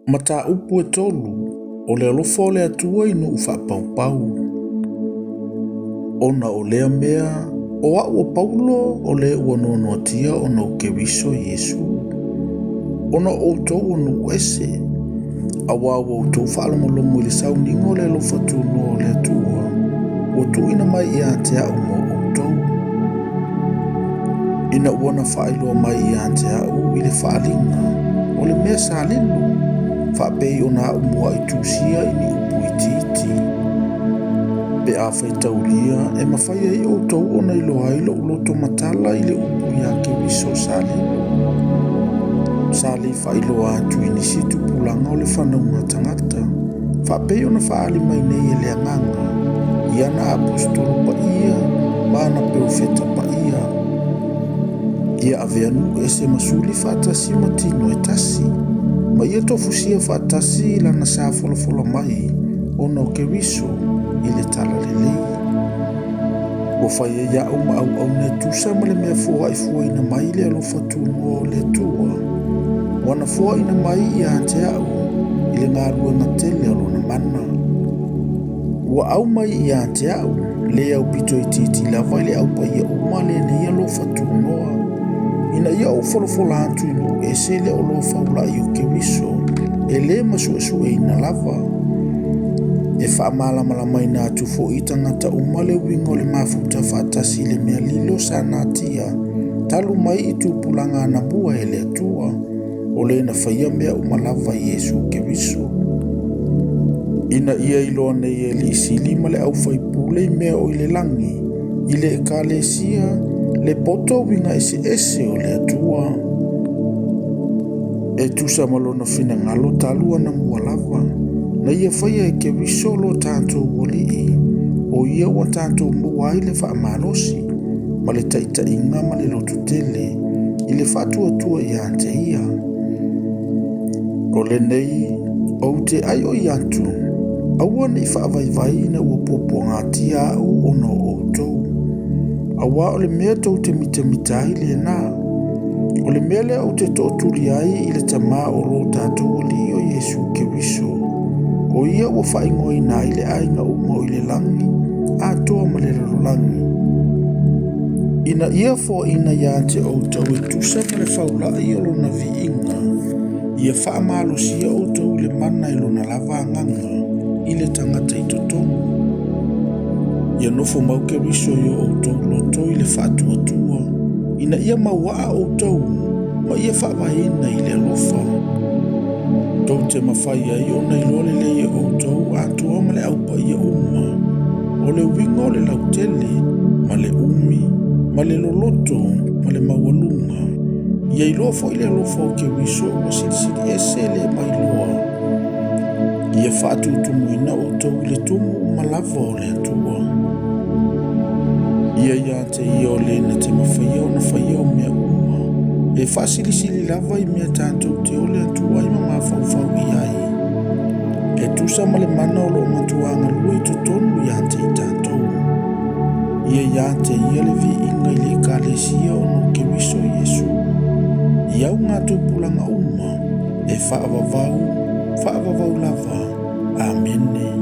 Mataupu e tolu, o le alofa o le Atua i nuu faapaupau. Ona o lea mea, o a'u o Paulo o le ua noanoatia ona o Keriso Iesu. Ona o outou o nuu ese, auā ua outou faalogologo i le sauniga o le alofa tunoa o le Atua, ua tuuina mai ia te a'u mo outou. Ina ua na faailoa mai ia te a'u i le faaaliga, o le mea sa lilo, faapei ona a'u mua'i tusia i ni upu itiiti. Pe a faitaulia e mafai ai outou ona iloa ai lo'u loto matala i le upu ia Keriso sa lilo. Sa lē faailoa atu i nisi tupulaga o le fanauga tagata, faapei ona faaali mai nei e le Agaga i ana aposetolo paia ma ana perofeta paia. Ia avea nuu ese ma suli faatasi ma tino e tasi, ma ia tofusia faatasi i lana sa folafola mai ona o Keriso i le Talalelei. Ua fai ai a'u ma auauna e tusa ma le mea foa'ifuaina mai le alofa tunoa o le Atua, ua na foaʻina mai ia te a'u i le galuega tele o lona mana. Ua aumai ia te a'u le aupito itiiti lava i le aupaia uma lenei alofa tunoa, ina ia ou folafola atu i nuu ese le oloa faula'i o Keriso e lē masu'esu'eina lava. E faamalamalamaina atu foi i tagata uma le uiga o le mafuta faatasi i le mea lilo sa natia talu mai i tupulaga anamua e le Atua, o le na faia mea uma lava i Iesu Keriso. Ina ia iloa nei e alii sili ma le aufaipule i mea o i le lagi, i le Ekalesia, le poto uiga eseese o le Atua. E tusa ma lona finagalo talu anamua lava, na ia faia e Keriso lo tatou Alii, o ia ua tatou maua ai le faamalosi, ma le taitaiga ma le lototele, i le faatuatua ia te ia. O lenei, ou te ʻaiʻoi atu, aua ne i faavaivai ina ua puapuagatia a'u ona o outou. Auā o le mea tou te mitamita ai lenā. O le mea lea ou te tootuli ai i le Tamā o lo tatou Alii o Iesu Keriso. O ia ua faaigoaina ai le aiga uma o i le lagi, atoa ma le lalolagi. Ina ia foaʻina ia te outou e tusa ma le faula'i o lona viiga, ia faamalosia outou i le mana e lona lava Agaga i le tagata i totonu. Ia nofo mau Keriso i o outou loto i le faatuatua, ina ia mauaa outou ma ia faavaeina i le alofa. Tou te mafai ai ona iloa lelei e outou atoa ma le aupaia uma, o le uiga o le lautele, ma le umi, ma le loloto, ma le maualuga. Ia iloa foi le alofa o Keriso ua silisili ese le mailoa. Ia faatutumuina outou i le tumu uma lava o le Atua. Ia ia te ia o le na te mafaia ona faia o mea uma, e faasilisili lava i mea tatou te ole atu ai ma mafaufau i ai. E tusa ma le mana o loo matuā galue i totonu ia te i tatou. Ia ia te ia le viiga i le Ekalesia ona o Keriso Iesu. I auga tupulaga uma, e faavavau, faavavau lava. Amene.